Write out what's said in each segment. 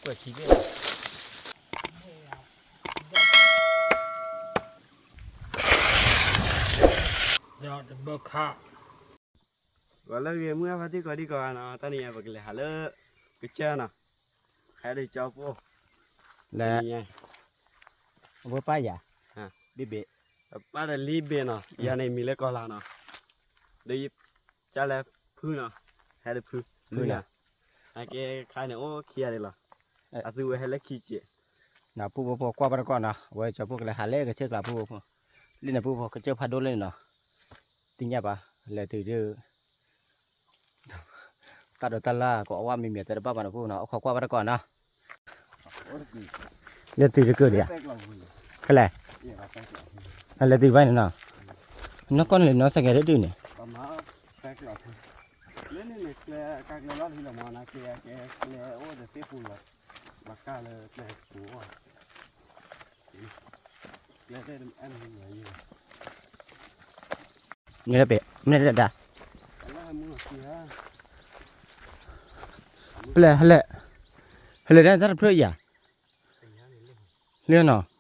ဒီးတဘၢခါ ဂီၤလၢဂ့ၤ မုၢ်အါဖါတံၢ်ကီးဒံကီးဂၤနီၤ, တနံၤအံၤပကလဲၤဟးလၢ ကစၢၢ်နီၤ, ဟဲဒီးကၠီပိၢ်, လၢ အဝဲပၢ်ယၤ, ဘ့ၣ်ဘ့ၣ်, ပၢ်ဒီးလံဘ့ၣ်နီၤ, ယၤန့ၣ်မံၤလၢကီၢ်လၢ်နီၤ, ဒီးယကၢ်လၢဖုနီၤ, ဟဲဒီးဖု, ဖုနီၤ, အကဲခါန့ၣ်အိၣ်ခံဂၤဒံးလီၤ, အသုဝဲဟဲလၢခံက့ၢ်, နီၤ ပုၢ်ဖိဖိကွၢ်ဘၣ်တကီၢ်နီၤ, အဝဲကၠီပိၢ်ကလဲၤဟးလၢကစၢၢ်ကျါပုၢ်ဖိဖိ, လၢန့ၣ်ပုၢ်ဖိကစၢၢ်ဖးဒိၣ်လၢန့ၣ်နီၤ, သ့ၣ်ညါဘၣ်, လဲၤတုၤဒ် တၢ်ဒိးတၢ်လၢ်ကအီၣ်ဝဲမံၤမံၤသၢတဘၣ်ဘၣ်နီၤ ပုၢ်နီၤ, အခီကွၢ်ဘၣ်တကီၢ်နီၤ, လၢတုၤတကၢၢ်ဒံးဧါ, ခဲလဲၣ်, အလဲၤတုၤဘၣ်န့ၣ်နီၤ, နီၢ်ကီၢ်န့ၣ်လၢနီၢ်စဲးကဲးဒ်တုၤန့ၣ်, လၢန့ၣ်န့ၣ် ကျဲ ကကျဲလီၤလံလီၤမးနီၤ, ကကျဲ ကကျဲအိၣ်ဒီးသ့ၣ်ပူၤလီၤ, ဘၣ်ကၢ်လၢကျဲပူၤအီၤ, ကျဲ မ့ၢ်တပ့ၤ မ့ၢ်တဒၣ်, ပလဲၤ ဟဲလဲၤ, ဟဲလဲၤဒၣ်တၢ်တဖျၢၣ်ယၤ, လၢနီၤ,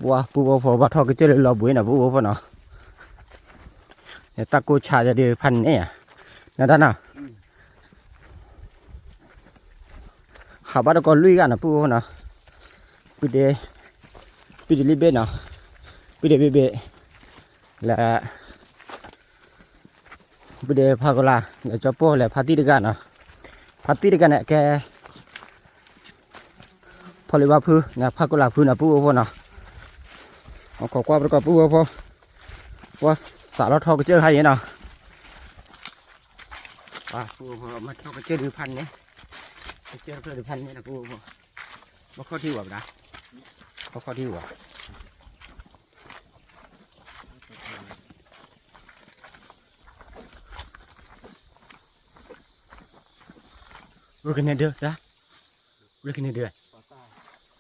ပှၤပုၢ်ဖိဖိဘၣ်ထီၣ်ကစၢၢ်လၢလီၤဘှံးနီၤ ပုၢ်ဖိဖိနီၤ, တၢ်ကိၢ်ဆါယၤဒုးဖးန့ၣ်ဧါ, နဒၣ်နီၤ, ဟးဘၣ်တကီၢ်လွံၢ်ဂၤနီၤ ပုၢ်ဖိဖိနီၤ, ပုၢ်ဒ့, ပုၢ်ဒ့လံဘ့ၣ်နီၤ, ပုၢ်ဒ့ဘ့ၣ်ဘ့ၣ်, လၢ ပုၢ်ဒ့ဖးကလၤ လၢကၠီပိၢ်လဲၤဖါတံၢ်တဂၤနီၤ, ဖါတံၢ်တဂၤန့ၣ် အကဲ ဖီလံဘၣ်ဖု နဖးကလၤဖုနီၤ ပုၢ်ဖိဖိနီၤ, အခီကွၢ်ပတကီၢ်ပုၢ်ဖိဖိ, ပှၤစးလီၤထီကစၢၢ်ခါအံၤနီၤ, ပှၤပုၢ်ဖိဖိ မၤထီကစၢၢ်ဒုးဖးန့ၣ်, ကစၢၢ်တဖျၢၣ်ဒုးဖးန့ၣ်နီၤ ပုၢ်ဖိဖိ, မၤခီၣ်ထံဝဲပဒၣ်, ခီၣ်ထံဝဲ ဝဲကန့ၢ်ဒၢ, ဝဲကန့ၢ်ဒၢ,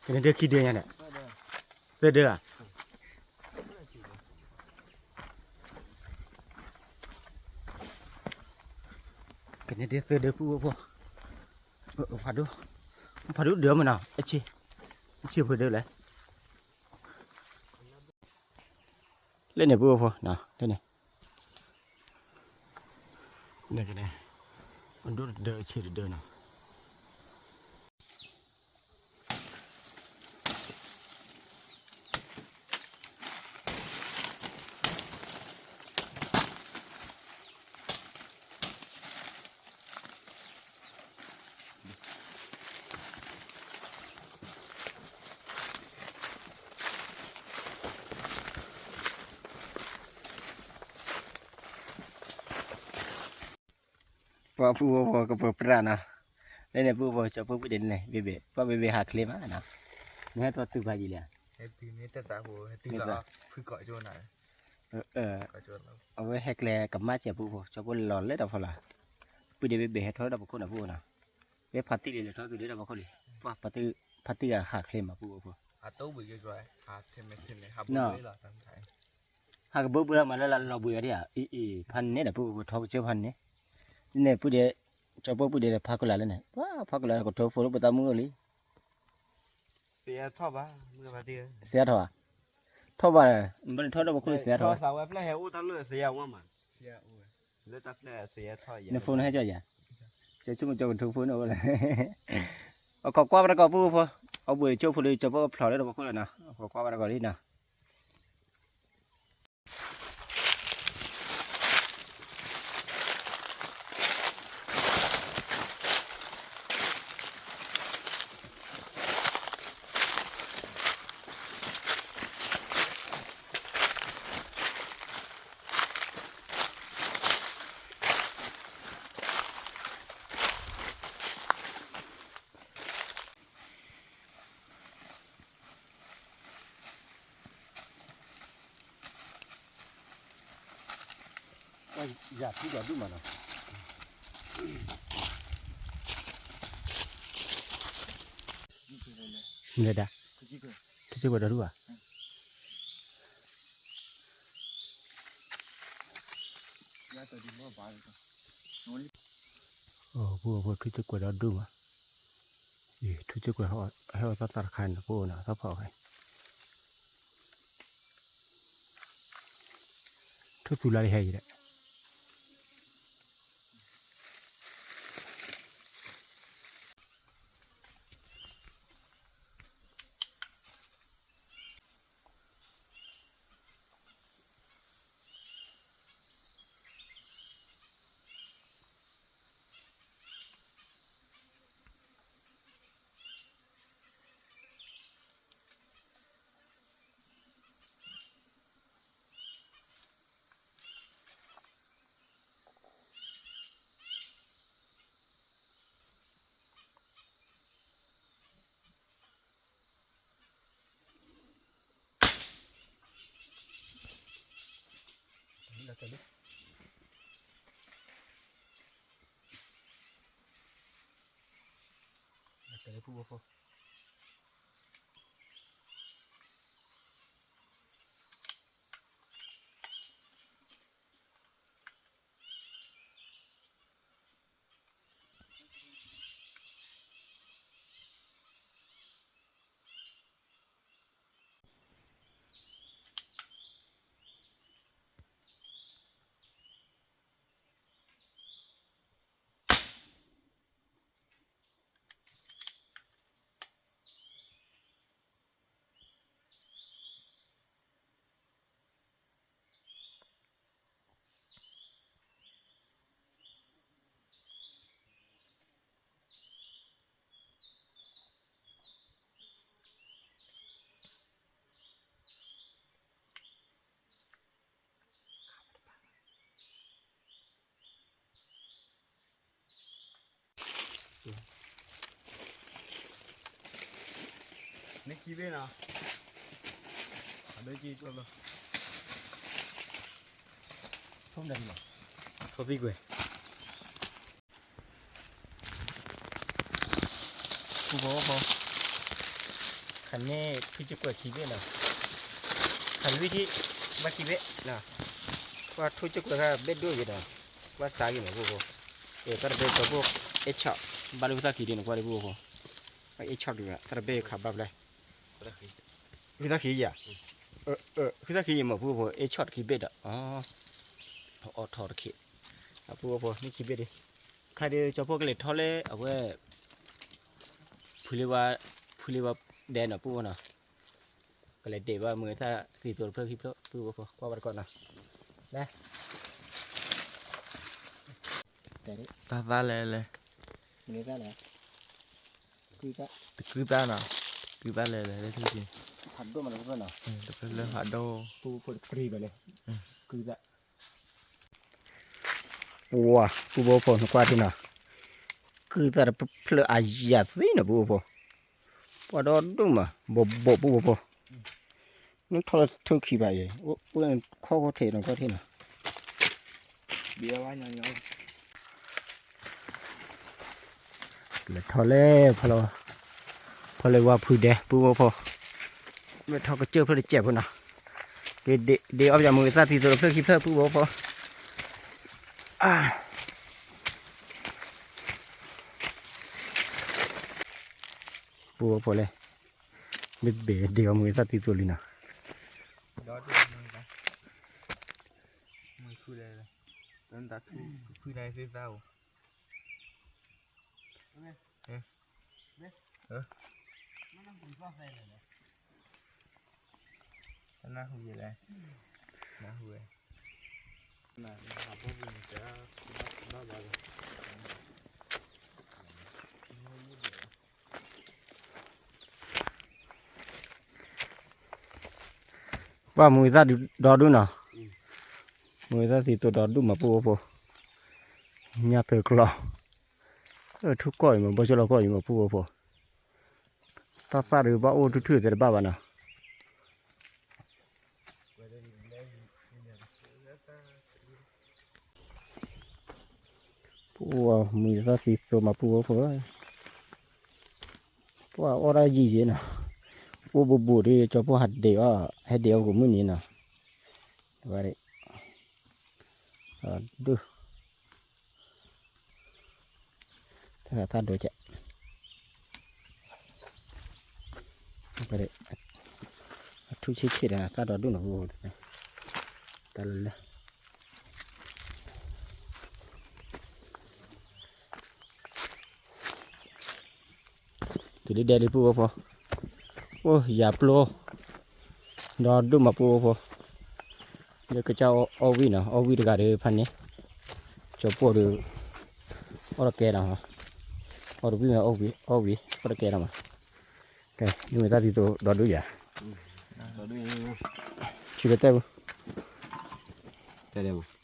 ကန့ၢ်ဒၢခံဒၢညါန့ၣ်, သၢဒၢဧါ, ကန့ၢ်ဒၢသၢဒၢပုၢ်ဖိဖိ, ဖးဒိၣ်, ဖးဒိၣ်ဒၢမနီၤ, အဆံ, အဆံဖိဒၢလဲၣ် လၢန့ၣ်ပုၢ်ဖိ, လၢန့ၣ်, လၢကန့ၣ်, အဒိၣ်တဒၢအဆံတဒၢနီၤ. ပှၤပုၢ်ဖိကပၢၤပြးနီၤ, လၢန့ၣ်ပုၢ်ဖိ ကၠီဖိပုၢ်ဒ့န့ၣ် ဘ့ၣ်ဘ့ၣ်, ပှၤဘ့ၣ်ဘ့ၣ်ဟးချ့မးနီၤ, နဟဲထီၣ်တုၤဖးယံာ်လံဧါ, အဝဲဟဲကျဲကမၣ်စဲးပုၢ်ဖိ ကၠီဖိလီၤလၢတၢ်ဖီလာ်, ပုၢ်ဒ့ဘ့ၣ်ဘ့ၣ်ဟဲထီၣ်ဒီးပခိၣ်နီၤပုၢ်ဖိနီၤ, ဝဲဖါတံၢ်လံလဲၤထီၣ်က့ၤဒီးပခိၣ်လံ, ပှၤဖါတံၢ်ဂၤဟးချ့မးပုၢ်ဖိ ဟးကဘၢပှၤမးလၢလီၤဘှံးဝဲဒၣ်ဧါ, အံၤအံၤ ဖးန့ၣ်ဒီးပုၢ်ဖိထီကစၢၢ်ဖးန့ၣ်, န့ၣ်ပုၢ်ဒ့, ကၠီဖိပုၢ်ဒ့ဒီးဖးကလၤလၢန့ၣ်, ပှၤဖးကလၤကထိဖိလၢပသးမုၢ်အိၣ်လံ, စဲးထီၣ်ဘၣ်, ထီၣ်ဘၣ်, ဘၣ်န့ၣ်ထီၣ်ဒီးပခိၣ်လံစဲးထီၣ်ဘၣ်, နဖိနဟဲကၠီယၤ, ကၠီဆိကမိၣ်ကၠီကထိဖိန့ၣ်အိၣ်လၢ, အခီကွၢ်ဘၣ်တကီၢ်ပုၢ်ဖိ, အဘှံးကၠိဖိလၢကၠီဖိကဖျိးလၢဒီးပခိၣ်လီၤနီၤ, အခီကွၢ်ဘၣ်တကီၢ်လံနီၤ. ယၤထူဒီးဒူၣ်မးနီၤ, မ့ၢ်ဒၣ်, ထူစ့ၢ်ကွဲးဒီဒူၣ်ဘၣ်. အိၣ် ပူဖိ ထူစ့ၢ်ကွဲးဒီဒူၣ်မး, ထူစ့ၢ်ကွဲးဟဲအီၣ်သီသၣ်တခါန့ၣ် ပအိၣ်နီၤ သီဖီၣ်ဝဲ ထူသူၣ်လၢ်လၢဟဲယံၤဒီး နခံဘ့ၣ်နီၤ, အဒိကံကျိလီၤ, ထိၣ်သံကွဲး ပူဖိ ခါန့ၣ်ထူစ့ၢ်ကွဲးခံဘ့ၣ်နီၤ, ခါလွံၢ်ထံၣ် ဘၣ်ခံဘ့ၣ်နီၤ, ပှၤထူစ့ၢ်ကွဲးခါဘ့ၣ်ဒိၣ်ယဲဒီး ပှၤစးဂ့ၤမး ပူဖိ, တၢ်တဘ့ၣ်ကီၢ်ဖိ အဲၣ်ဆီၣ် ဘၣ်လၢဝံသၣ်ခံဒ်န့ၣ် ကွၢ်ဒ်ပူဖိ, အဲၣ်ဆီၣ်ဒ်ဝဲ တၢ်တဘ့ၣ်ခးဘၣ်ဖျဲၣ် ဝံသၣ်ခံယၤ, ဝံသၣ်ခံယမး ပူဖိ အဲၣ်ဆီၣ်တခံဘ့ၣ်ဒီး အီၣ်ထီၣ်တခံ, အပူဖိ န့ၢ်ခံဘ့ၣ်ဒ်, ခါဒီးကၠီဖီၣ်ကလဲၤထီၣ်လၢအဝဲ ဖုလ့ဝါ, ဖုလ့ဝါဒဲနီၤ ပူဖိနီၤ, ကလဲၤဒ့ၣ်ဘၣ်မုၢ်သၣ်သံသိးတဖျၢၣ်ခံဖျၢၣ် ပူဖိ ကွၢ်ဘၣ်တကီၢ်နီၤ, လၢ တၢ်သၣ်လဲၣ်လဲၣ်, တကုသၣ်နီၤ, တကုသၣ်လဲၣ်လဲၣ်, ဖးဒိၣ်မးတဖျၢၣ်နီၤ, တဖျၢၣ်လၢဖးဒိၣ်, ပူဖိတကြံးဘၣ်လဲၣ်, ကုသၣ် ပှၤ ပူဖိဖိ နကွၢ်ထံနီၤ, ကုသၣ်တဖျၢၣ်အယၤသ့နီၤ ပူဖိဖိ, ပှၤဒီဒူၣ်မး ဘိးဘိး ပူဖိဖိ, နထီၣ်လၢထူခံဘၣ်အံၤ အိၣ်ခီၣ်ခီၣ်ထံးနီၤ ကွၢ်ထံနီၤ လဲၤထီၣ်လဲၣ်, ဖီလၢဝါဖုဒဲ ပူဖိဖိ, မ့ၢ်ထီၣ်ကစၢၢ်ဖျၢၣ်တစဲးဖိနီၤ, ကဒ့အီၣ်ပယီၤမုၢ်သၣ်သံသိးတဖျၢၣ်ခံဖျၢၣ် ပူဖိဖိ, ပူဖိဖိလဲၣ်, မ့ၢ်ဘ့ၣ်ဒ့အီၣ်မုၢ်သၣ်သံသိးလံနီၤ ပှၤမုၢ်သၣ်ဒီဒူၣ်နီၤ, မုၢ်သၣ်သံသိးဒီဒူၣ်မး ပူဖိဖိ, ညၣ်ပၢၤကျီ, ထူကီၢ်အံၤမး ဘီၣ်ကၠီလီၤကီၢ်အံၤမး ပူဖိဖိ, တၢ်သၣ်ဒီးဘၣ်အိၣ်ထူထူသဲတဘၣ်ဘၣ်နီၤ ပှၤမုၢ်သၣ်သံသိးမး ပူဖိဖိ, ပှၤအီၣ်တၢ်ယံာ်ယံာ်နီၤ အိၣ်ဘူးဘူးဒီး ကၠီၤပိၢ်ဟးဒ့းအီၤ, ဟဲဒ့းအီၤဂီၤမုၢ်နံၤနီၤ, ဝဲဒၣ်, ဒုး, တၢ်ဒိကဲး, အထူၣ်ဆ့ၣ်ဆ့ၣ်ဒီး တၢ်ဒိဒုၣ်နီၤ, တၢ်လၢလၢ တုၤလံဒဲလံပုၢ်ဝဲၢ်ဖိ, အိၣ်ယၤပျိ, ဒီးဒိၣ်မးပုၢ်ဝဲၢ်ဖိ, လၢကစၢ်အီၣ်ဝံၣ်နီၤ, အီၣ်ဝံၣ်တဂၤဒီးဖးန့ၣ်, ကၠီၤပိၢ်ဒီး, အီၣ်တကဲလီၤ, အီၣ်တဝံၣ်မးအီၣ်ဝံၣ်, အီၣ်ဝံၣ်, အီၣ်တကဲလီၤမး, ကဲ, မ့ၢ်တၢ်သံသိးဒီဒုၣ်ယၤ, ဆံးလၢတဲပူၤ, တဲပူၤ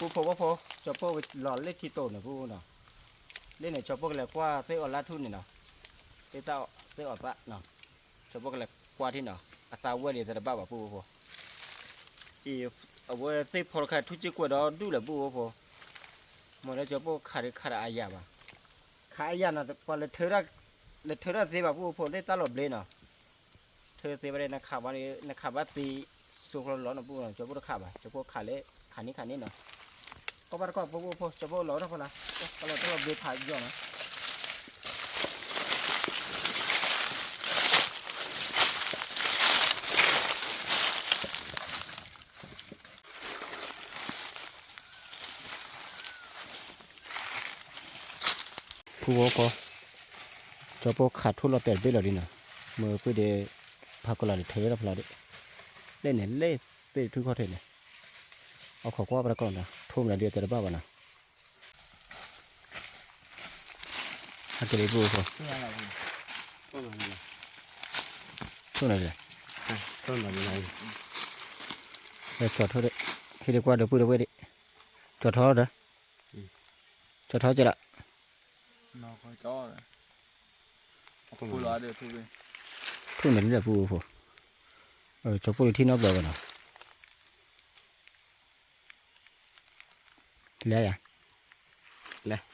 ပုၢ်ဖိဝဲၢ်ဖိ, ကၠီၤပိၢ်လီၤလၢခံတိၤန့ၣ်ပုၢ်နီၤ, လၢန့ၣ် ကၠီၤပိၢ်ကလဲၤကွၢ်သ့ၣ်အီၣ်လါထူၣ်န့ၣ်နီၤ, သ့ၣ်တၢ်သ့ၣ်အီၣ်သၣ်နီၤ, ကၠီၤပိၢ်ကလဲၤကွၢ်ထံၣ်နီၤ, အသးဝဲၢ်ဒံးသတဘၣ်ဘၣ်ပုၢ်ဖိ, အံၤ, အဝဲသ့ၣ်ဖီတခါထူၣ်က့ကွဲးဒီဒူၣ်လဲၣ်ပုၢ်ဖိ, မ့ၢ်လၢကၠီၤပိၢ်ခးဒံးခးဒီးအယၤဘၣ်, ခးအယၤနီၤ ပှၤလဲၤထၢထီၣ်သ့ဘၣ်ပုၢ်ဖိ လၢတၢ်လီၤဘျ့နီၤ, ထၢသ့ဘၣ်ဒီး နခးဘၣ်သ့စိၤကျီလီၤနီၤပုၢ်, ကၠီၤပိၢ်တခးဘၣ်, ကၠီၤပိၢ်ခးလၢ, ခးန့ၢ်ခးန့ၢ်နီၤ, ကီၢ်ဘၣ်တကီၢ်ပုၢ်ဖိ, ကၠီၤပိၢ်လီၤတၢ်ဖီလာ်, လီၤတၢ်လီၤဘျ့ဖးယီၤနီၤ ပုၢ်ဖိ, ကၠီၤပိၢ်ခးထိၣ်လီၤတဲာ်တဘ့ၣ်လီၤဒ်နီၤ, မ့ၢ်ပှ့ၤဒီး, ဖးကလီၤဒံးထၢထီၣ်ဖျါဒံး, လၢန့ၣ်လၢ, သ့ၣ်တထူၣ်ခီၣ်ထံးန့ၣ်, အခိးကွၢ်ဘၣ်တကီၢ်နီၤ ထိၣ်မနုၤဒ်အတဲတဘၣ်ဘၣ်နီၤ ဟဲက့ၤလံပုၢ်ဖိ, ထိၣ်နၤ, ကၠီၤထီၣ်ဒီး, ဟံးဒံးကွၢ်ဒီးပုၢ်ဒီးဝဲၢ်ဒံး, ကၠီၤထီၣ်ဒီး, ကၠီၤထီၣ်ကလး, ထိၣ်နၤလံဒီးပုၢ်ဖိ, ကၠီၤပိၢ်လၢထံၣ်နီတဘျီဘၣ်နီၤ လဲၤယၤ, လဲၤ,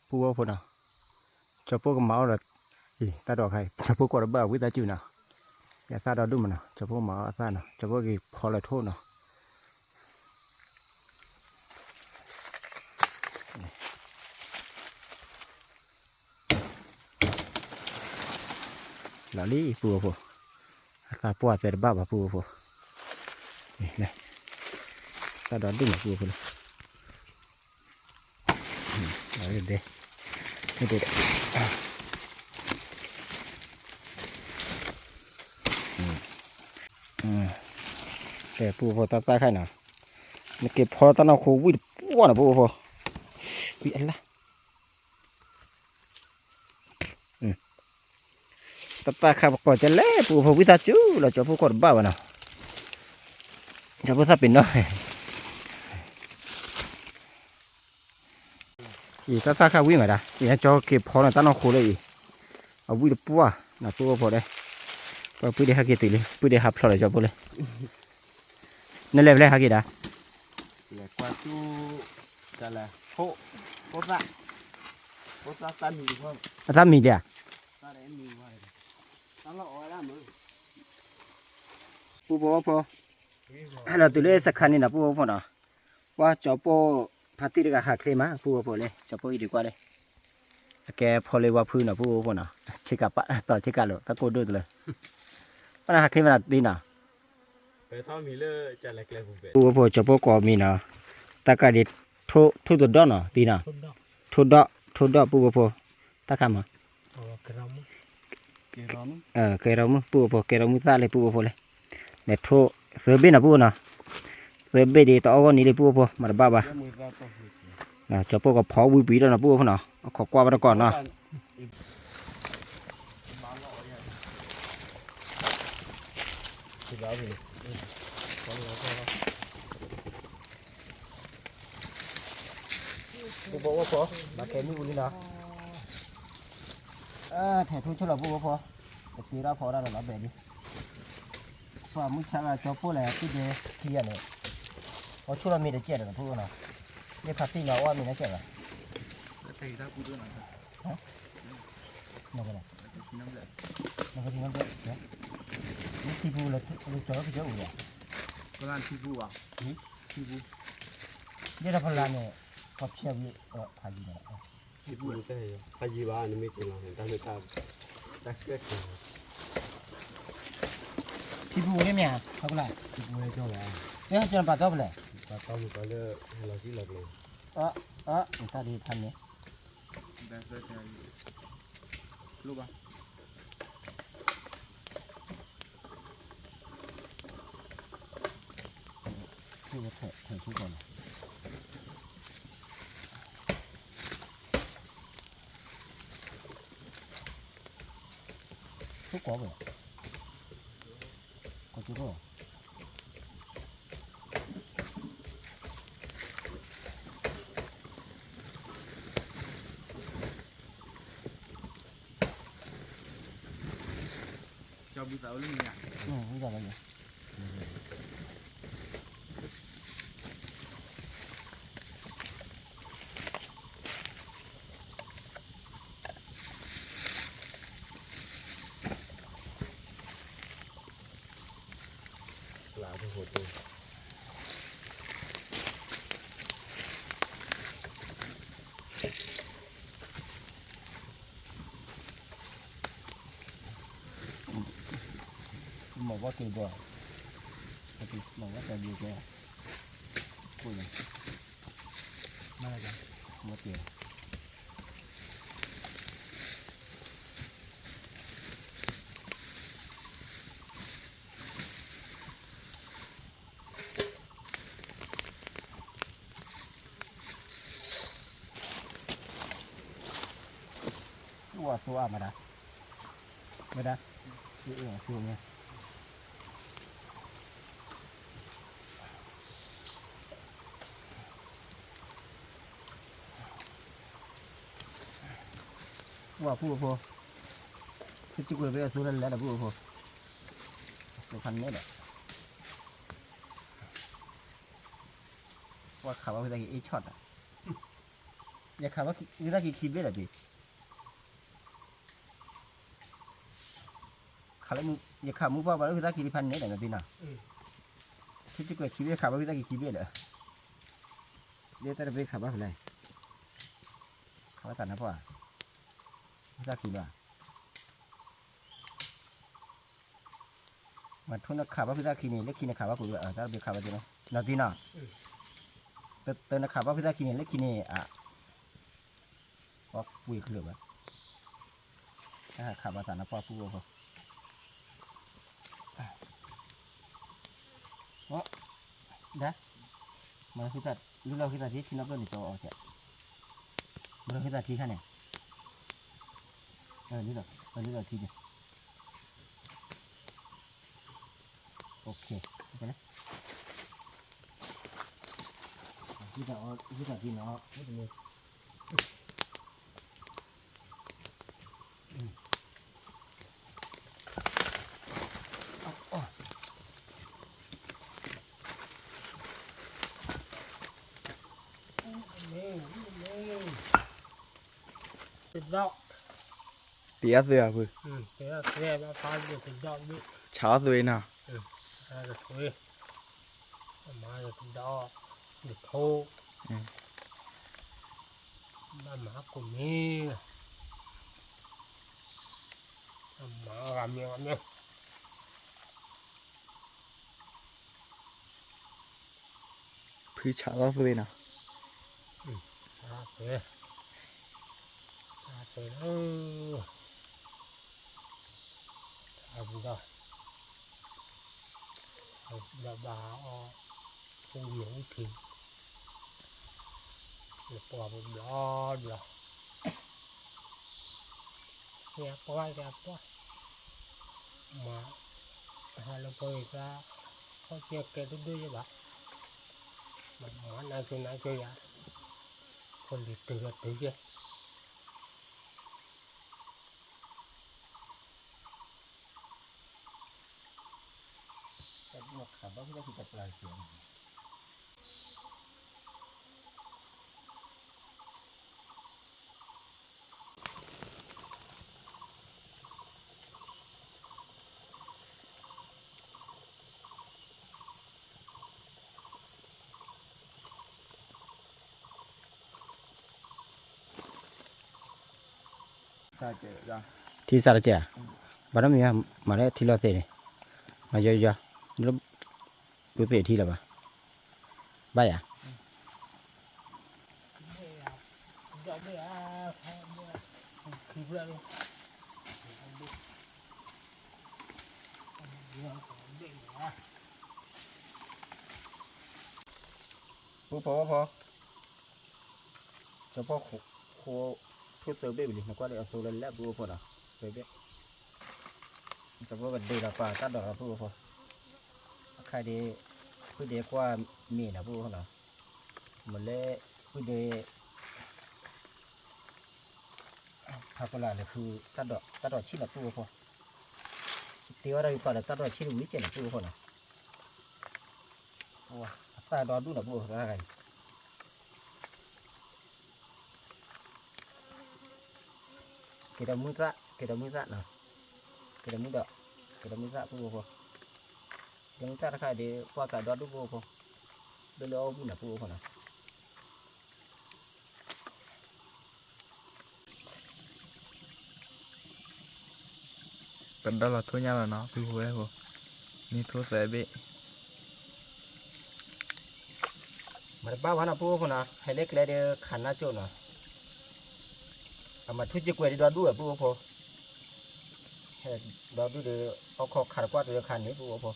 ပုၢ်ဝဲၢ်ဖိနီၤ, ကၠီၤပိၢ်ကမၤအီၣ်ဒီး, တၢ်ဒိးခါအံၤ ကၠီၤပိၢ်ကွၢ်တဘၣ်ဝံသးစူၤနီၤ, ယသၣ်ဒီဒူၣ်မးနီၤ ကၠီၤပိၢ်မၤအီၣ်အသၣ်နီၤ ကၠီၤပိၢ်က့ၤဖီလၢထိၣ်နီၤ လီၤလံပုၢ်ဝဲၢ်ဖိ, အသၣ်ပှၢ်သဲတဘၣ်ဘၣ်ပုၢ်ဝဲၢ်ဖိ, သၣ်ဒီဒူၣ်မးပုၢ်ဝဲၢ်ဖိလံ, လီၤလံဒဲ, တဲပုၢ်ဖိတၢ်သၣ်ခါနီၤ, နက့ၤဖီတၢ်နီၢ်ခိဝံၣ်တပှၢ်နီၤပုၢ်ဝဲၢ်ဖိ, ဝံၣ်အလၣ် တၢ်သၣ်ခါပကိးကလဲၣ် ပုၢ်ဖိဝံသးစူၤလီၤ ကၠီၤဖိကွၢ်တဘၣ်ဘၣ်နီၤ, ကၠီၤဖိသၣ်ပ့ၤနီၣ်, အံၤတၢ်သၣ်ခါဝံၣ်မးဒၣ် အံၤကၠီၤက့ၤဖီန့ၣ် တၢ်နီၢ်ခိလၢအံၤ, အဝံၣ်တပှၢ်နီၤ ပုၢ်ဖိဒီး, ပှၤပုၢ်ဒ့ဟဲက့ၤတုၤလံ ပုၢ်ဒ့ဟးဖျိးလီၤကၠီၤဖိလံ, နလဲၤဖဲလဲၣ်ဟဲက့ၤဒၣ် လဲၤကွၢ်ဆူ, တလဲၤ, အသၣ်မံၤဒံးဧါ, ပုၢ်ဖိဝဲၢ်ဖိ, ဟဲလီၤတုၤလၢစခါန့ၣ်နီၤ ပုၢ်ဖိဖိနီၤ, ပှၤကၠီၤပိၢ်ဖါတံၢ်တဂၤဟးချ့မး ပုၢ်ဖိဖိလံ ကၠီၤပိၢ်အံၤဒံးကွၢ်လံ, အကဲဖီလ့ဝါဖုနီၤ ပုၢ်ဖိဖိနီၤ, ဆ့ကၤပာ်တီဆ့ကၤလိာ် တၢ်ကိၢ်ဒိၣ်တလၢ, ပှၤနဟးချ့မးနီၤ တံၤနီၤ ပုၢ်ဖိဖိ ကၠီၤပိၢ်ကိးမံၤနီၤ, တၢ်ကးဒံး, ထိၣ်တဒီၣ်နီၤ တံၤနီၤ, ထိၣ်ဒီၣ် ထိၣ်ဒီၣ်ပုၢ်ဖိဖိ, တၢ်ခါမး, ကဲထီၣ်မုၢ် ပုၢ်ဖိဖိ ကဲထီၣ်မုၢ်သၣ်လံပုၢ်ဖိဖိလံ, လဲၤထိၣ်သၢဘ့ၣ်နီၤ ပုၢ်ဖိနီၤ, သၢဘ့ၣ်ဒံးတအီၣ်ဂီၢ်နံၤလံပုၢ်ဖိဖိ မၤတဘၣ်ဘၣ်, ကၠီၤပိၢ်ကဖီဝံပံၤဒီးနီၤ ပုၢ်ဖိဖိနီၤ အခီကွၢ်ဘၣ်တကိးနီၤ လီၤ ဖိဘိအိၣ်ဖိ, ဘၣ်ခဲမုၢ်ပူၤလံနီၤ, ထဲးထိၣ်ဆိၣ်လီၤဖိဘိဖိ, တသ့ထီၣ်ဖီဒၣ်လီၤလီၤဘဲဒံး, ပှၤမုၢ်ဆါလၢကၠီပိၢ်လဲၣ် ကုဒဲခံဂၤန့ၣ်, အီၤဆိၣ်လီၤမ့ၤတကဲးဒီးဖိနီၤ, မ့ၢ်ဖးသံနီၤ အီၣ်မ့ၤနီၤကဲးဘၣ် နကထံပူၤလၢကၠီကၠီအူလီၤ, ထံပူၤ, ယဲဒၣ်ဖလါန့ၣ်, ကီဖျဲးဝံၤ, ဖးယံၤ, ဖးယံၤဘၣ် နမ့ၢ်က့ၤလီၤန့ၣ် တၢ်မ့ၢ်တၢ်, တၢ်ကဲက့ၤ, ထံပူၤန့ၣ်မ့ၢ်ဧါ, ထံပူၤလၢကၠီလီၤ, ကဲကၠီဘၣ်တီပလဲၣ်, ဘၣ်တီမုၢ်ကီလၢ, ဟဲလီၤကံလီၤကျဲ, အ, အ, တၢ်ဒ်ဖးန့ၣ် ဆိကီးဝဲ, ကီးကၠိ, ကၠီဘုသးအိၣ်လၢမ့ၢ်ဧါ, ဝံသးဘၣ်ယၤ မ့ၢ်ဘၣ်က့ၤဘၣ်, မ့ၢ်ဘၣ်က့ၤဘၣ်က့ၤ, မ့ၢ်က့ၤ ဝါသိအါမးဒၣ်, ဝဲဒၣ်, သိအါမး ဝါဖိဖိ, ဖုစ့ကွဲးဖဲအသိလၢလဲၤဒီးဖိဖိ, အသိဖးန့ၣ်ဒီး, ပှၤခးဘၣ်ဝံသးက့ၤအ့ၣ်ဆီၣ်တၢ်, ယခးဘၣ်ဝံသးက့ၤခံဘ့ၣ်ဒီးတ့ၢ် ခးလၢ, ယခးမူပှၢ်ပှၤလၢဝံသးက့ၤတဖၣ်န့ၣ်ဒီးနသ့ၣ်နီၤ, ဖုစ့ကွဲးခံဘ့ၣ်ခးဘၣ်ဝံသးက့ၤခံဘ့ၣ်ဒီး, ဒ်တၢ်တဘ့ၣ်ခးဘၣ်ဖဲလဲၣ်, ခးဘၣ်သးနါပှၢ်, ဝံသးက့ၤလီၤ မ့ၢ်ထိၣ်နခးဘၣ်ဖုသၣ်ခံန့ၣ် လၢခံနခးဘၣ်ကွံာ်ဝဲ တၢ်တဘ့ၣ်ခးဘၣ်ဒ်နီၤ နီၢ်သံနီၤ, တနခးဘၣ်ဖုသၣ်ခံန့ၣ် လၢခံန့ၣ်အ, ပှၤကွံာ်ချုးဝဲ, တၢ်ခးဘၣ်သးနါပှၢ်ဖုဝဲဖိ, ဒၣ်, မၤလၢဖုသၣ်, လုၢ်လီၤဖုသၣ်ထံ ထံနီၣ်ပျီၢ်န့ၣ် ကၠီအီၤကဲ, မၤလၢဖုသၣ်ထံခါန့ၣ်, လုၢ်လီၤ, လုၢ်လီၤထံန့ၣ် OK, ဟံးတၢ်အီၣ်, ဟံးတၢ်က့ၤနီၤ, တံၤအီၣ်သုးဧါဖု, ဆါအီၣ်သုးနီၤ, မၤတဒီး, ယဖိ, ဘၣ်မၤကိးမံၤ, မၤဂၤမံၤဂၤမံၤ ဖုဆးလီၤသုးနီၤ, ဆးသုး, ဆးသုးလၢ, ဆးသုးဒီး, ဆးသုးဒီးဘၣ်အီၣ်, ပူၤမ့ၢ်အူထံ, နပှၢ်ပဘျီဘျီ, ယပှၢ်ယပှၢ်, မၤ, ဟးလၢပှၤဂၤ, ခီၣ်ကဲကဲဒိၣ်ဒိၣ်ယဘၣ်, မၤနၤကၠိနၤကၠိယၤ, ဖိလံၤတုၤဒီးတုၤယဲၢ် ထံစးတကဲး, ဘၣ်နီတမံၤ မၤလၢထံလီၤသ့ၣ်န့ၣ်, မၤယီယီ, ဒိသ့ၣ်ထံလီၤဘၣ်, ဘၣ်ယၤ ပူဖိဖိ, ကၠီၤဖိ, ဃိ, ထူသၢဘ့ၣ်ဝံၤလံ နကွၢ်ဒီးအသိလၢလၢပူဖိနီၤ, သၢဘ့ၣ်, ကၠီၤဖိကဒ့ဒီးပာ်တၢ်ဒိးလီၤပူဖိ, အခါဒ့, ဖုဒ့ကွၢ်မ့ၢ်နီၤပူဖိနီၤ, မ့ၢ်လၢ, ဖုဒ့ ဖးဖီလာ်လၢဃု, တၢ်ဒိးဆံၣ်နီၤပူဖိ, တ့အီၣ်တၢ်ယူၤပာ်ဒီးတၢ်ဒိးဆံၣ်တဝံၤကဲးနီၤပူဖိနီၤ, အသၣ်ဒီဒူၣ်နီၤပူဖိ, က့ၤဒီးမုၢ်သၣ်, က့ၤဒီးမုၢ်သၣ်နီၤ, က့ၤဒီးမုၢ်ဒီး, က့ၤဒီးမုၢ်သၣ်ပူဖိ, က့ၤဒီးမုၢ်သၣ်တခါဒ့ကွၢ်ကးဒီဒူၣ်ပူဖိ, ဒိၣ်လၢအီၣ်ဘုၣ်နီၤပူဖိနီၤ ပဒီလီၤထိၣ်ညါလီၤနီၤ ဖုဖိဝဲဖိ, မ့ၢ်ထိၣ်သၢဘ့ၣ်, မတဘၣ်ဝဲနီၤပူဖိနီၤ, ဟဲလၢကျဲဒီးခးနၢ်ကၠိၣ်နီၤ, အမၤထူစ့ကွဲးဒီးဒီဒူၣ်ဝဲပူဖိ, ဟဲဒီဒူၣ်ဒီး အီၣ်ခီခးတကွၢ်တခါန့ၣ်ပူဖိ,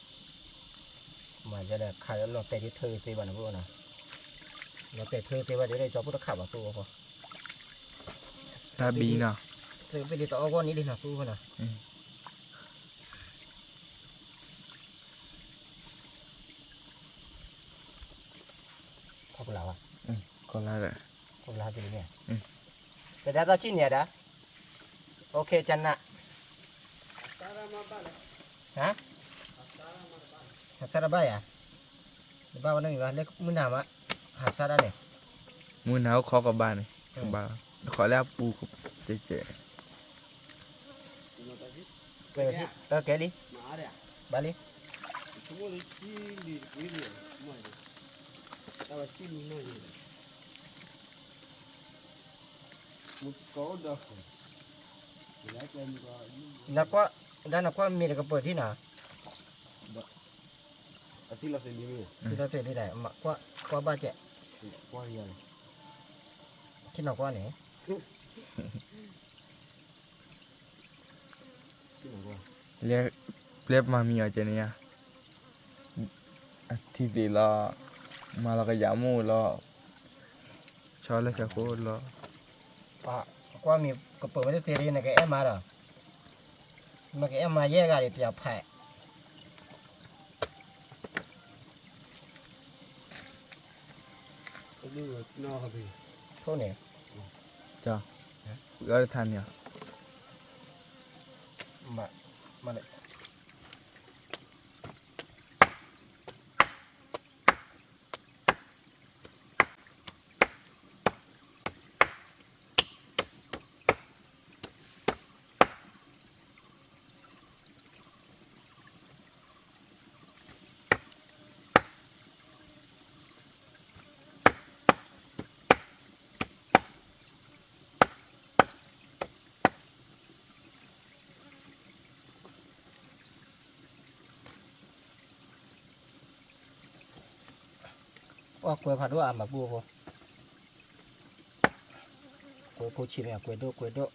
မၤယဲလဲၣ်ခးလီၤတဲာ်ဒ်ထၢသ့ဘၣ်နီၤပူဖိနီၤ, လီၤတဲာ်ထၢသ့ဘၣ်ဒီးကၠီၤဖိတခးဘၣ်ပူဖိ, တၢ်ဘံနီၤ, သ့ဘ့ၣ်လံတအီၣ်ဂီၢ်န့ၣ်လံနီၤပူဖိနီၤ ခီကလါဘၣ်, ခီလါဒီး, ခီကလါက့ၤလံန့ၣ်, တဒါသီဆံၣ်န့ၣ်အဒၣ်, အိၣ်ခ့ကနၣ်, ဟါ, ဟးစါတဘၣ်ယၤ, တဘၣ်ဝဲနီတမံၤဘၣ် လၢမုၢ်နၤမး, ဟးစါဒၣ်န့ၣ်, မုၢ်နၤအိၣ်ခီကဘၣ်န့ၣ်, ကဘၣ်, ခီလၢအပူၤကဲးကဲး ကဲလံ, ဘၣ်လံ, နကွၢ်, ဒၣ်နကွၢ်မ့ၢ်တကပၢၤထံနီၤ, ထံလီၤသ့ၣ်လံ, ကွၢ်ဘၣ်ကဲး, ထံနီၤကွၢ်န့ၣ် လၢပမၤမံအီၤကဲန့ၣ်ဧါ, အထံသ့ၣ်လီၤ, မၤလီၤကယၤမိၢ်လီၤ, ဆီလၢဆီခိၣ်လီၤ, ကွၢ်မ့ၢ်ကပၢၤဝဲတသ့ဒ် နကအဲၣ်မၤဒီး, နကအဲၣ်မၤယဲၢ်ဂၤဒ်ပယီၤဖး ထိၣ်န့ၣ်, ကၠီ, ဝံၤအီၣ်တထါန့ၣ်, မၤ, မၤလၢပှၤကွဲးဖးဒိၣ်အါမးပူဖိ, ကွဲးဖိဆံးမ့ၢ်ကွဲးဒိၣ်ကွဲးဒိၣ်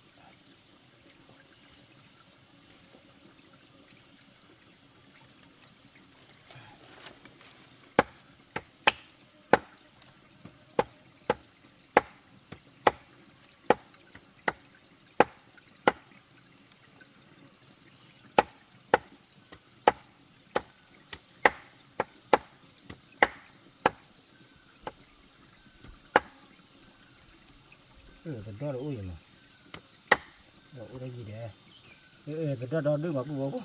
တဒီတအိၣ်ယမး, အိၣ်တယံၤဒီး, တဒီဒီဒုၣ်မးပူဖိဖိ,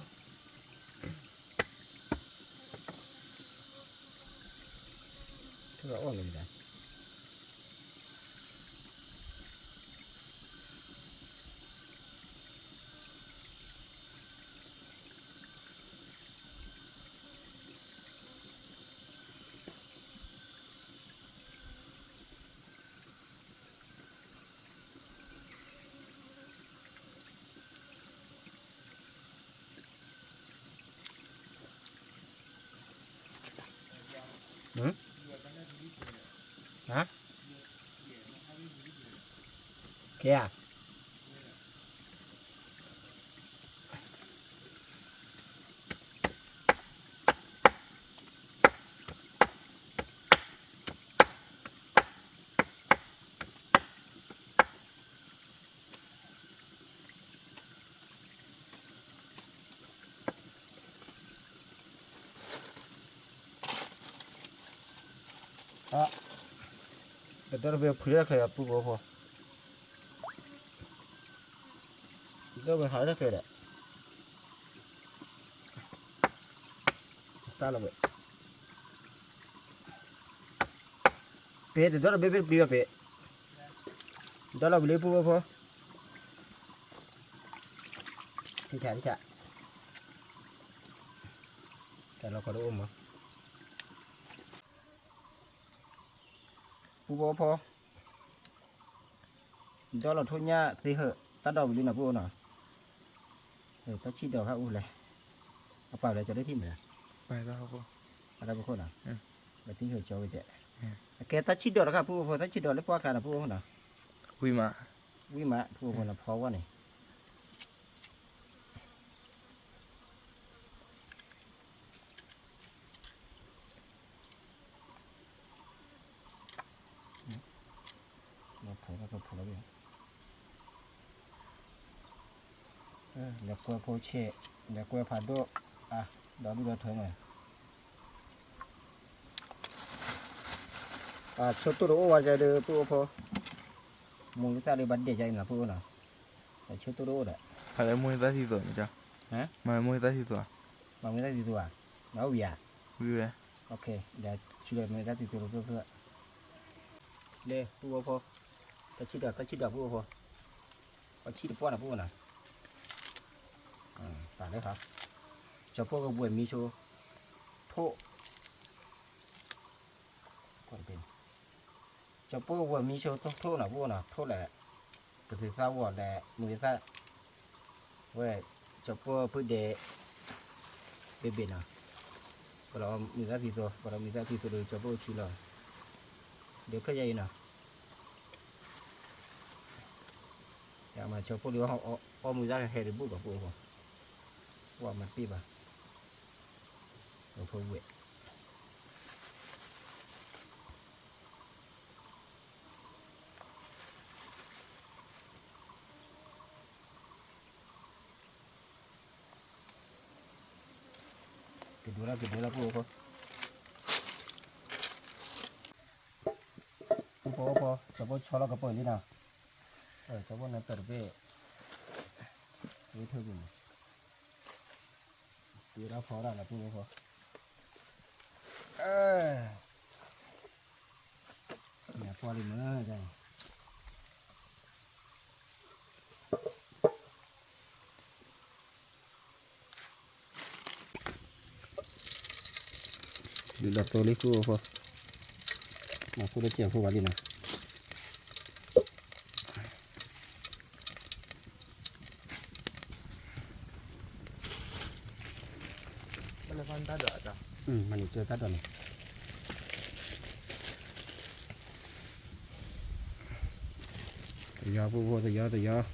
ထူၣ်အီၣ်လၢယၤ ဟါ, ကဲဧါ. တဒီတဘ့ၣ်ဖုးတၢ်ခဲအံၤ ပူဖိဖိ, တဒီတဘ့ၣ်ဟးတၢ်ခဲဒီး, တၢ်လီၤဘ့ၣ် ပ့ၤတဒီတဘ့ၣ်ဘ့ၣ်တပျံၤဘၣ်ပ့ၤ, ဒီလီၤဝံၤလံပူဖိဖိ, တၢ်ဆါတၢ်ဆါ, တၢ်လီၤခီတအိၣ်မး, ပူဖိဖိ ဒီလီၤထိၣ်ညၣ်သ့ဟၢၣ် တၢ်ဒီးဝံၤလံနီၤ ပူဖိနီၤ, တၢ်ဆံၣ်ဒီးခါအိၣ်လဲၣ်, အပာ်လၢကၠီၤဒိၣ်ထံၣ်မ့ၢ်, အတၢ်ပခိၣ်နီၤ, ပသံဟၢၣ်ကၠီဝံၤတဲ, အကဲတၢ်ဆံၣ်ဒီးတခါပူဖိဖိ တၢ်ဆံၣ်ဒီးလၢပှၢ်ခါနီၤ ပူဖိနီၤ, ဝံၤမး, ဝံၤမး ပူဖိဖိနီၤ ဖီဝဲန့ၣ် လဲၤကွဲဖိဆ့ၣ်, လဲၤကွဲဖးဒိၣ်, ဒီဒူၣ်ဒီထၢန့ၣ်, ဆိတိၢ်တအိၣ်ဝဲကဲဒီး ပူဖိဖိ, မိၢ်သၣ်ဒီးဘၣ်ဒဲးကဲအံၤနီၤ ပူဖိနီၤ, ဆိတိၢ်တအိၣ်ဒီး, ဖးလၢမိၢ်သၣ်သံသိးန့ၣ်, မၤမိၢ်သၣ်သံသိး, မၤမိၢ်သၣ်သံသိးဧါ, မၤဝံၤဧါ, ဝံၤဝဲ, ဒီးဆူဒီးမိၢ်သၣ်သံသိးလၢပူဖိ, လၢပူဖိဖိ, တၢ်ဆံၣ်ဒီး တၢ်ဆံၣ်ဒီးပူဖိဖိ, ပှၤဆံၣ်တပှၢ်နီၤ ပူဖိနီၤ, တၢ်လၢဟါ, ကၠီၤဖိကဝဲၢ်မံဆိ, ထိၣ်, ကၠီၤဖိကဝဲၢ်မံဆိထိၣ်နီၤ ပူဖိနီၤ ထိၣ်လဲၣ်, ကသံၣ်သၣ်ဝီၤလဲၣ် မုၢ်သၣ်, ဝဲ, ကၠီၤဖိဖုဒဲး, ဘ့ၣ်ဘ့ၣ်နီၤ, ပဒီးမုၢ်သၣ်သံသိး ပဒီးမုၢ်သၣ်သံသိးဒီးကၠီၤဖိဆံလီၤ, ဒီးခဲယအံၤနီၤ ယမၤကၠီၤဖိလံ အီၣ်မုၢ်သၣ်ဟဲတဘူၣ်ဘၣ်ပူဖိ, ဝဲမၤတ့ၢ်ဘၣ်, အဖိဝဲၢ် ကဒိလၢကဒိလၢပူဖိ, ပူဖိဖိ ကၠီၤဖိဆီလီၤကပၢၢ်လံနီၤ, ကၠီၤဖိနတၢၢ်တဘ့ၣ်, ဝဲထုးဒ်န့ၣ်, ပှ့ၤဒၣ်ဖီဒၣ်လၢပူဖိဖိ, နကွၢ်လံမ့ၢ်, ဒုးလီၤသိလံ ပူဖိဖိ, မၤဖိလၢကဲဖိဘၣ်လံနီၤ, မၤန့ၢ်ကၢတၢ်ဒိးန့ၣ် တယီၤပူဖိ တယီၤ တယီၤ,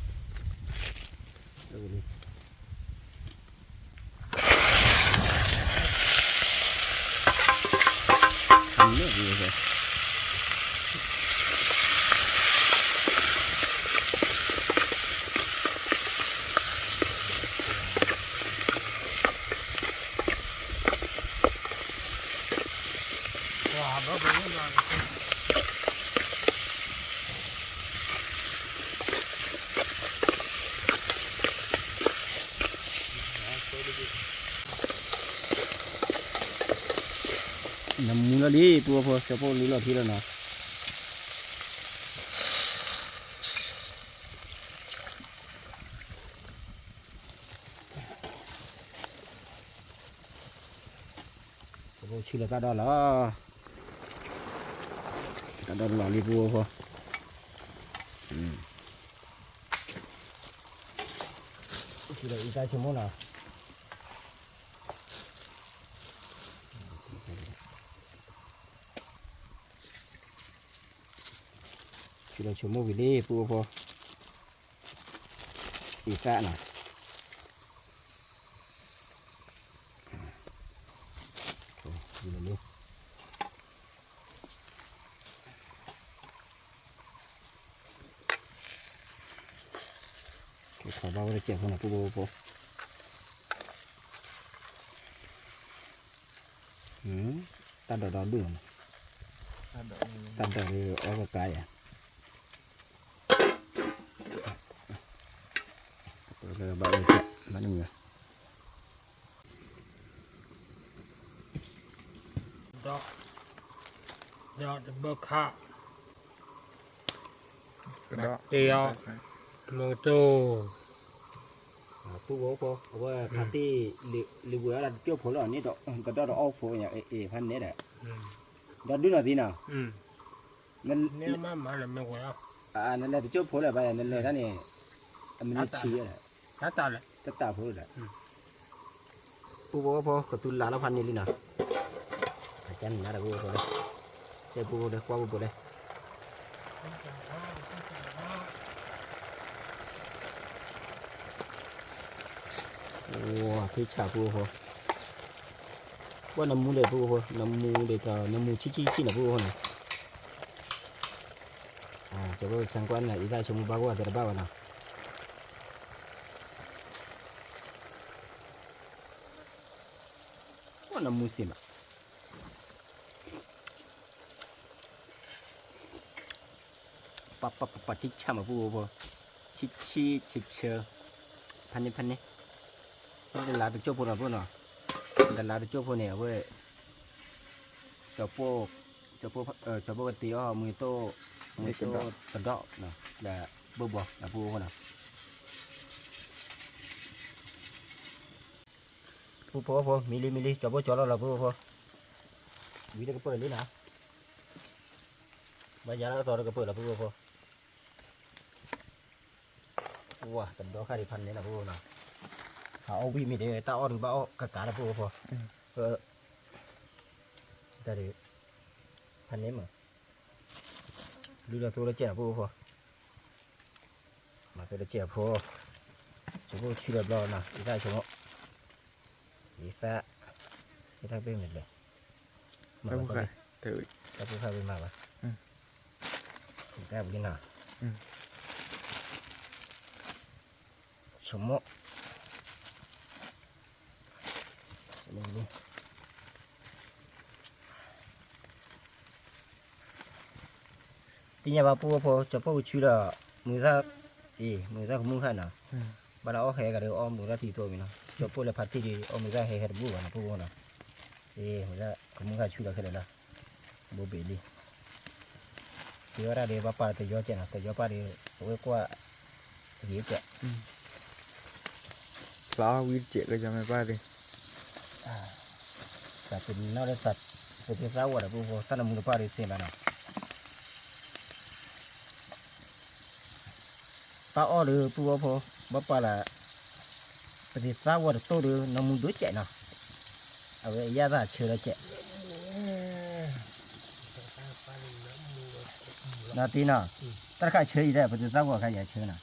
အံၤ ပူဖိ ကၠီပိၢ်လူလီၤထံလီၤနီၤ. ကၠီပိၢ်ဆူၣ်လီၤတၢ်ဒီလီၤ, တၢ်ဒီလီၤလံ ပူဖိ. ဆူၣ်လီၤအံသၣ်ဆိကမိၣ်နီၤ. ဆူၣ်လီၤဆိကမိၣ်ဝံၤလံ ပူဖိ, အံသၣ်နီၤ. ကဲ ထီၣ်ဘၣ်ဝဲတစဲးဖိနီၤ ပူဖိဖိ. တၢ်ဒိးဒီဒူၣ်နီၤ, တၢ်ဒိးအီၣ်ကကါယၤ. ဘၣ်ဝဲတစဲး ဘၣ်နမံၤ ဒီး ဒီးတဘၢခါ ကဒီး တ့အီၤ မုၢ်ကတိၤ ပူဖိဖိ အဝဲဖါတံၢ် လံၤဝဲဒၣ်တကၠိၢ်ဖိလီၤန့ၣ်ဒီး ကဒီးတအီၣ်ဖိညါ အ့ၣ် ဖါန့ၣ်ဒီး ဒီးဒုးနီၢ်သံနီၤ နလဲၤတကၠိၢ်ဖိလၢၤဘၣ် နလဲၤတၢ်န့ၣ် အမံၤနံၤဆံးဒီး တတၢ်ဖိဒီး ပူဖိဖိ ကသူလၤလီၤဖးန့ၢ်လံနီၤ, အကနၣ်တၢ်ပူဖိဖိလၢ တဲပူဖိလၢ ကွၢ်ပူဖိလၢ ဝါ ထံဆၣ်ပူဖိ, ပှၤနမူဒဲးပူဖိ, နမူဒဲးတၢ် နမူဆံးဆံးဆံးနီၤပူဖိနီၤ, ကၠီဖိဆၢကွၢ်န့ၣ် အံသၣ်ဆိကမိၣ်ဘၣ်ကွၢ်သဲတဘၣ်ဘၣ်နီၤ, ပှၤနမူစ့ၢ်မး ပပပပ ထံဆၣ်မးပူဖိဖိ, ဆံးဆံးဆံးဆံး, ဖးန့ၢ်ဖးန့ၢ်, ဒလါတကၠိၢ်ဖိနီၤပူဖိနီၤ, ဒလါတကၠိၢ်ဖိန့ၣ် အဝဲ ကၠီပိၢ် ကၠီပိၢ်ကတ့အီၣ် မူးတိၢ် မူးတိၢ်တဒီး လၢဘိၣ်ဘီ လၢပူဖိနီၤ ပူဖိဖိ မံလံမံလံ ကၠီပိၢ်ကၠီလီၤလီၤပူဖိဖိ, ဝံၤတကပၢၢ်လံနီၤ, ဘၣ်ယၤလၢအသီတကပၢၢ်လီၤပူဖိဖိ, ဝါ တဒီခါဒံးဖးန့ၣ်လီၤပူဖိနီၤ, ဟးအီၣ်ဝံၣ်မ့ၢ်ဒီး တၢ်အီၣ်ဒုးဘၣ်အီၣ်ကကးလီၤပူဖိဖိ, တၢ်ဒုး ဖးန့ၣ်မး လုၢ်လီၤသိလၢကဲနီၤပူဖိဖိ, မၤသိလၢကဲအဖိ, ကၠီဖိဆူၣ်လီၤဘျီနီၤ အံသၣ်ဆိကမိၣ်, အံသၣ်, အံသၣ်ပ့ၢ်မ့ၢ်လဲၣ်, မၤဘၣ်, တၢ်ပူၤဖးဝံၤမၤဘၣ်, တၢ်ပူၤနီၤ, ဆိကမိၣ် သ့ၣ်ညါဘၣ်ပူဖိဖိ ကၠီဖိကဆူၣ်ဒီး မုၢ်သၣ်, အံၤ မုၢ်သၣ်ကမူၣ်ခါနီၤ, ဘၣ်ဒီးအီၣ်ဟဲကဒီးအီၣ်မုၢ်သၣ်ထံသိးမံၤနီၤ, ကၠီဖိလၢဖါတံၢ်ဒီး အီၣ်မုၢ်သၣ်ဟဲဟဲတဘူၣ်ဘၣ်နီၤ ပူဖိနီၤ, အံၤ မုၢ်သၣ်ကမူၣ်ခါဆူၣ်ဒီးခဲလၢာ်လီၤ, ဘိဘ့ၣ်လံ က့ၤဝဲဒၣ်ဒီး ဘၣ်ပာ်တယီကဲနီၤ, တယီပၣ်ဒီး အဝဲကွၢ် ဂ့ၤကဲ, ဖျါဝံတစဲးကယီမဲာ်ပၣ်ဒီး, တၢ်ပနီၣ်ဒီး ပသ့ၣ်သၣ်ဝဲဒီး ပူဖိ တၢ်နမူတပၣ်ဒီး သ့ၣ်ဘၣ်နီၤ တၢ်အီၣ်ဒီး ပူဖိဖိ ဘၣ်ပာ်လၢ ပသ့ၣ်သၣ်ဝဲတတိၢ်ဒီး နမူဒိၣ်ကဲနီၤ, အဝဲအယၣ်သၣ်ဆၢလီၤကဲ, နတ့နီၤ, တၢ်တခါဆၢအံၤဒီး ပသ့ၣ်သၣ်ဝဲခါယၤဆၢနီၤ,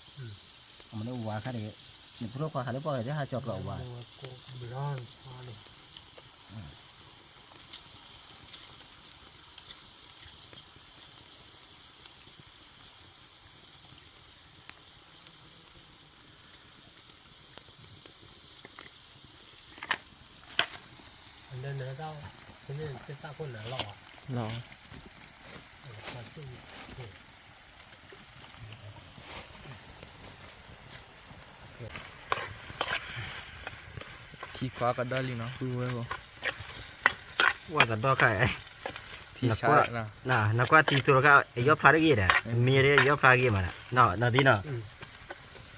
အမ့ၢ်ဝါခါဒီး နဖိဒိၣ်ခွါခးလၢပှၢ်ဂၤသ့ၣ်ဟးကၠီကျိးဝါ ထံခွါကဒါလံနီၤ ပုၢ်ဝဲၢ်ဂီၢ်, ဝဲသဒီခါအံၤ, နကွၢ်သံသိတခါ အယီၢ်ဖျါတဂ့ၤဒီး မ့ၢ်ဒီးယီၢ်ဖျါဂ့ၤမးနီၤ နီၤဒ်နီၤ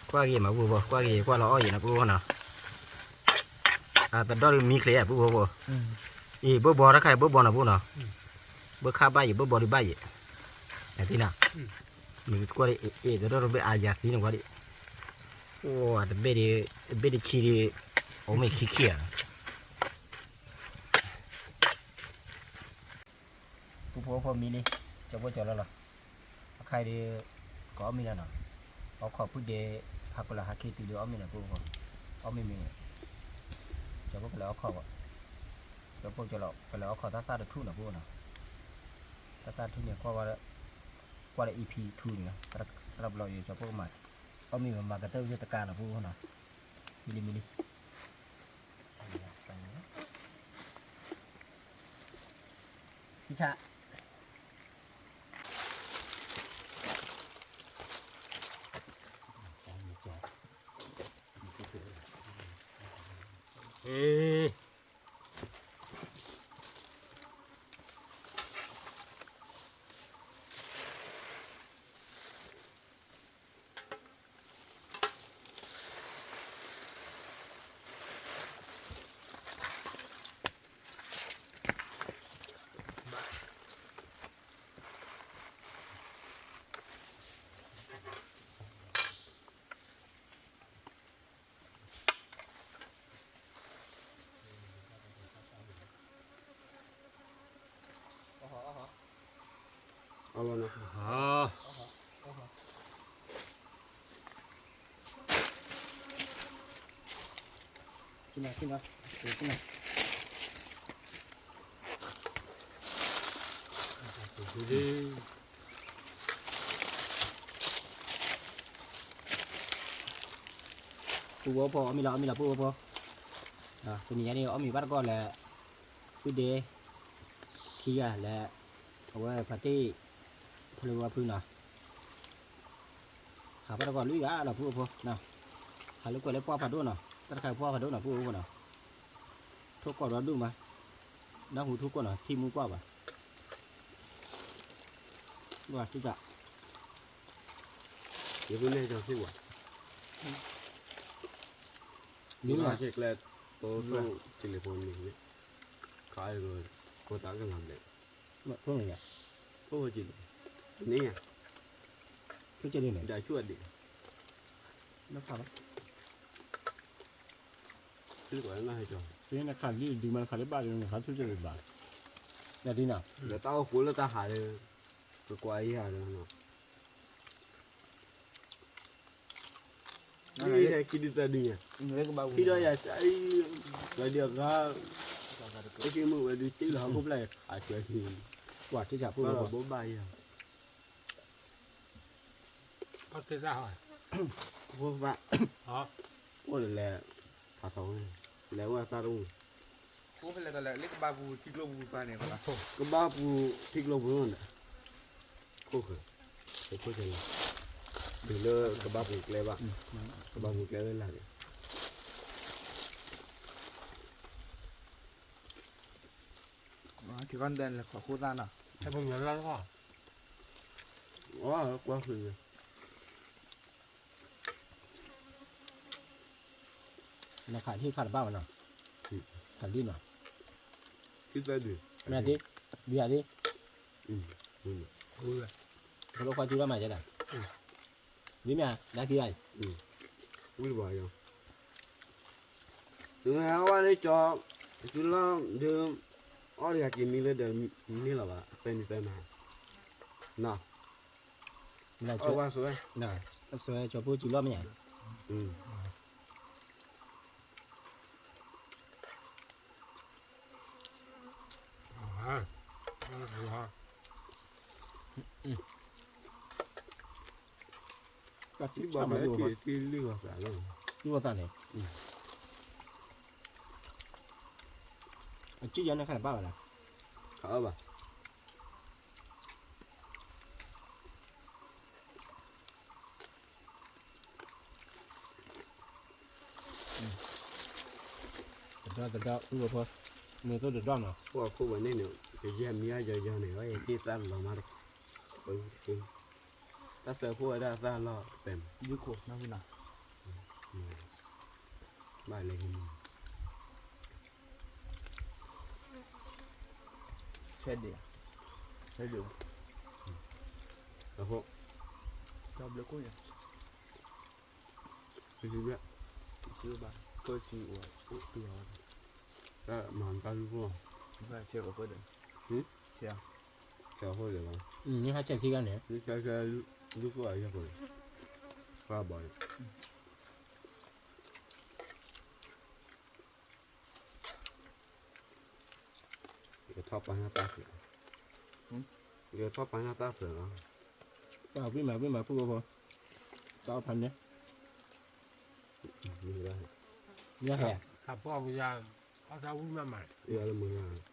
ကွၢ်ဂ့ၤမး ပူဖိ ကွၢ်ဂ့ၤ ကွၢ်လီၤအီၣ်ယံၤနီၤ ပူဖိနီၤ အသဒီၣ်ဒုးမံချ့ ပူဖိဖိ အံၤ ဘိၣ်ဘီတခါ ဘိၣ်ဘီနီၤ ပူနီၤ ဘိၣ်ခါဘၣ်ယံၤ ဘိၣ်ဘီဒုးဘၣ်ယံၤ နသ့နီၤ မ့ၢ်ကွၢ် အံၤ သဒီၣ်တဘ့ၣ်အါယၤသံန့ၣ်ကွၢ်ဒံး အိၣ် တဘ့ၣ်ဒံး တဘ့ၣ်တဆံဒံး အိၣ်မ့ၢ်ခံခံဧါ ပူဖိဖိမံလံ ကၠီၤဖိကၠီၤလီၤလီၤ အခါအံၤဒုး ကအီၣ်မ့ၤလီၤနီၤ အီခီၣ်ဖုဒဲး ဟးကလီၤဟးခ့တုၤလၢအီၣ်မ့ၤနီၤ ပူဖိ အီၣ်မ့ၤမ့ၤန့ၣ် ကၠီၤဖိကလဲၤအီခီၣ်ဘၣ် ကၠီၤဖိကလဲၤအီခီၣ်သၣ်သၣ်တထူၣ်နီၤ ပူဖိနီၤ သၣ်သၣ်တထူၣ်န့ၣ် ကွၢ်ဝဲ ကွၢ်လၢ E P two န့ၣ် တၢ်တဘျီယကၠီၤဖိကမၤ အီၣ်မ့ၤမၤကတၢၢ်ဝဲတကါနီၤ ပူဖိနီၤ မံလံမံလံ ဖံဆါ ပူဖိဖိ အီၣ်မ့ၤလီၤ အီၣ်မ့ၤလီၤ ပူဖိဖိ တနံၤညါန့ၣ် အီၣ်မ့ၤဘၣ်တကီၢ်လဲၣ် ဖုဒဲ ခံဂၤလဲၣ် အဝဲဖါတ့ၢ် ဖီလ့ဝါဖုနီၤ ဟးဘၣ်တကီၢ်လွံၢ်ဂၤလီၤ ပူဖိဖိ ဟးလၢကွဲးလၢပှၢ်ဖးဒိၣ်နီၤ တၢ်တခါပှၢ်ဖးဒိၣ်နီၤ ပူဖိဖိနီၤ ထိၣ်ကီၢ်ဒီဒူၣ်မး နၢ်ဟူထိၣ်ကီၢ်နီၤ ထံမူကွၢ်ဘၣ် ဘၣ်သံတၢ် ယဖိန့ၣ်ကၠီၤသ့ၣ်ဝဲ မ့ၢ်ဝဲ ကျဲ တိထိၣ် ကလံၤဖိန့ၣ် ခါအံၤ ဖိသၣ်ကလီၤဘျဲး ဖိန့ၣ်ယါ ဖိဝဲကလံၤ န့ၣ်ယါ ဖိကလံၤန့ၣ် ဒၣ်ဆူၣ်အဒံး နဖးဘၣ် သ့ၣ်နခးလံဒုးမး နခးလၢဘၣ်ဒီး နခးဆူၣ်ကလံၤဘၣ် နဒ်နီၤ ဒီးတၢ်အိၣ်ဃိလၢတၢ်ဟးလၢ ကကွၢ်အံၤဟးလၢနီၤ ခံဒုသၢဒုညါ ခံဒီးယၤ ဝဲဒုးအဂၤ တက့ၢ်မုၢ်ဝဲဒုးတ့ၢ်လီၤဟီၣ်ခိၣ်ဖျၢၣ် အဆွဲခံ ကွၢ်ထံဆးဖိလီၤ ဘိးဘၣ်ယၤ ဘိးဘၣ် အိၣ်ဒီးလဲၤ ဖးထီဝဲ လဲၤဝဲအသးတအိၣ် အိၣ်ဖဲလဲၣ်တလဲၣ် လၢကဘါပူၤထံကျိပူၤပၤန့ၣ် ကဘါပူၤထံကျိပူၤန့ၣ် ခိၣ်ဃၢၤ ခိၣ်ဃၢၤလီၤ တုၤလၢကဘါပူၤကျဲဘၣ် ကဘါပူၤကျဲလၢလာ်န့ၣ် ထံကီၢ်ဒဲးလဲၤခီၣ်ခိၣ်သၣ်နီၤ ဟဲပူၤညီလီၤလီၤ အကွၢ်ဃုာ် နခးဟ့ၣ်ခးတဘၣ်ဘၣ်နီၤ ခးလံနီၤ မ့ၢ်ဒ် ဒ်ဒ် ခီလၢခွါစုလီၤမးယဲဒၣ် ဒ်မ့ၢ်ဒ်ခံဂၤအံၤ ဝံၤဘၣ်ယီၤ နဝဲလၢကၠီ စုလီၤဒီး အီၣ်တဂၤက့ၤမံလၢဒီးန့ၣ်လီၤဘၣ် ပဲမံပဲမၤ နီၤ အီၣ်ဝဲဆိဝဲ အဆိဝဲကၠီဖိစုလီၤမ့ၢ်ဧါ တၢ်ထံၣ်ဘၣ်မၤလိအီၤဘၣ် ထံၣ်လိာ်သးန့ၣ် အထံၣ်ယါန့ၣ်ခါဘၣ်ဘၣ်လီၤ ခးအီၣ်ဘၣ် တဒီတဒီ အုၣ်အဖိ မ့ၢ်သိၣ်တဒီနီၤ ပှၤခိၣ်ဝဲန့ၣ်န့ၣ် ယဲမံၤအယီၤယီၤန့ၣ် အဝဲယက့ၢ်သၣ်လီၤမးတက့ၢ်, တၢ်စၢဖှိၣ်ဝဲဒၣ်သၣ်လီၤပဲာ်မး, ယုၢ်ခိၣ်နီၢ်ဝံၤနီၤ, ဘၣ်လဲၤဟံးမံၤ, ဆဲဒံး, ဆဲဒံး, အဃိ, တၢ်ဘျုးခိၣ်ယၤ ပစံးဘၣ်, ပစံးဘၣ်, ကစံးအိၣ်, အိၣ်တံၢ်အီၤ, တၢ်မၤတၢ်လူၢ်ခိၣ်, ဆဲးအီၤ, ဆဲးအီၤ, ဆဲးအီၤ, နဟးဆဲးခံဂၤန့ၣ်, နဆဲးဆဲးလူၢ်ခိၣ်အယဲၢ်ခိၣ်န့ၣ်, ပှၤဘၣ်န့ၣ် ယထီၣ်ပှၤညါတၢ်ဖျၢၣ်, ယထီၣ်ပှၤညါတၢ်ဖျၢၣ်လီၤ, ပှၤဝံၣ်မးဝံၣ်မးဖုၣ်ဖိ, တၢ်အီၣ်ဖးန့ၣ်, ယဟဲ, ဟးပှၢ်ပယါ, အီၣ်တၢ်ဝံၣ်မးမး, ယလၢမုၢ်ယါ မ့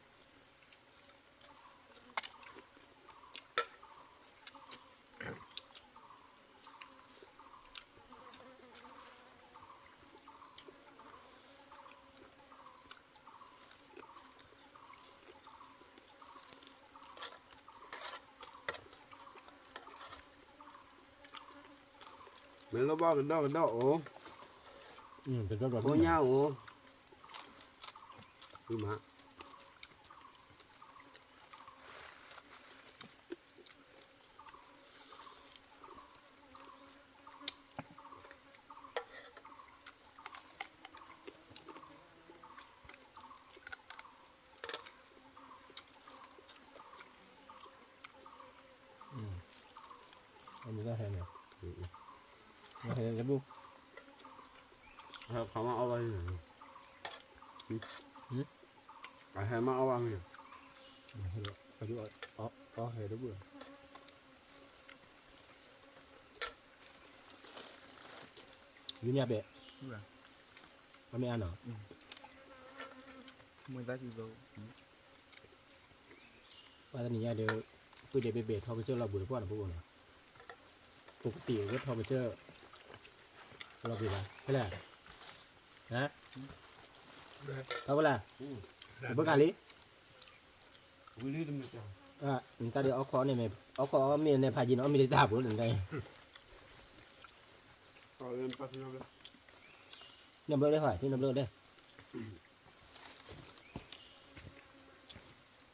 ၢ်လၢဘၣ်ကဒီကဒီအိၣ်, ဖိညါအိၣ်, ဝံၣ်မး အမ့ၢ်တၢ်ဟဲန့ၣ်, ဟဲတဘူၣ်, ဟဲခီမးအီၣ်ဘၣ်န့ၣ်, အဟဲမးအီၣ်ဘၣ်မ့ၢ်, အီၣ်ဟဲတဘူၣ်လီၤ. ယူနံၣ်အပှဲၤ, အမ့ၢ်အါနီၤ, ပှၤတနံၤညါဒီး, ပုၢ်ဒဲးဘ့ၣ်ဘ့ၣ်ထီကစၢၢ်လီၤဘူးတပှၢ်တပူၤနီၤ, ပကတံၢ်ဝဲထီကစၢၢ်, လီၤဘူးဘၣ်, ဖဲလဲၣ်, ဟါ, ထီကလၢ်, ဘၣ်ကလံ နတၢ်ဒ်အီခီန့ၣ်မ့ၢ် အီခီအီၣ်မ့ၢ်န့ၣ်ဖးယံၤန့ၣ် အီၣ်မ့ၢ်တတၢ်ဘိလၢနတၢ်, နဘျီဒဲးဟီ နဘျီဒဲး,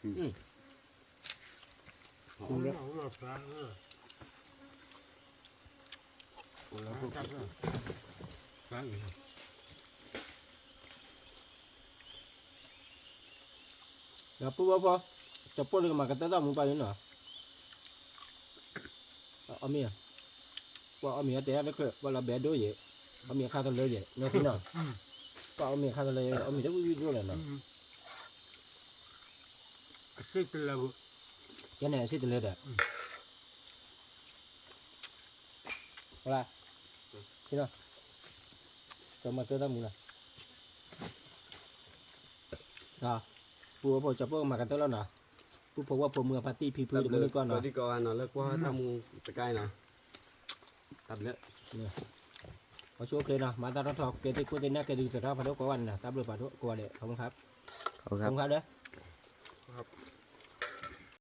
ဒီးပုၢ်ဝဲၢ်ဖိ, ကၠီပိၢ်လၢကမၤကတၢၢ်သၣ်မူပှၤလံနီၤ, အီၣ်မ့ၢ်, ပှၤအီၣ်မ့ၢ်အီတဲတၢ်တခၢၣ် ပှၤလီၤဘဲဒိၣ်ယဲၢ်, အီၣ်မ့ၢ်အခါတလၢယဲၢ် နီၢ်ခ့နီၤ, ပှၤအီၣ်မ့ၢ်အခါတလၢယဲၢ် အီၣ်မ့ၢ်တဝံၣ်ဝံၣ်ဒိၣ်လဲၣ်နီၤ, အစ့ၣ်တလၢ, ကဲန့ၣ်အစ့ၣ်တလၢဒီး ဟီ, ကမၤကတၢၢ်တၢ်မူလီၤ, ပုၢ်ဝဲၢ်ဖိ ကၠီပိၢ်ကမၤကတၢၢ်လီၤနီၤ, ပုၢ်ဖိဝဲၢ်ဖိမုၢ်အဖါတံၢ်ဖံဖုတမုၢ်နုၢ်ကီၢ်နီၤ, တၢ်ဘျုး, အဆိအချ့နီၤ မၤတၢ်ထီၣ်ထီ ကဲသ့ၣ်ခိၣ်သ့ၣ်နၢ် ကဲသ့ၣ်ကတၢၢ်ဖးဒိၣ်ကိးဂၤန့ၣ်နီၤ, တၢ်ဘျုးဖးဒိၣ်ကိးဂၤဒဲး ခီမုၢ်ခါ, ခီမုၢ်ခါဒီး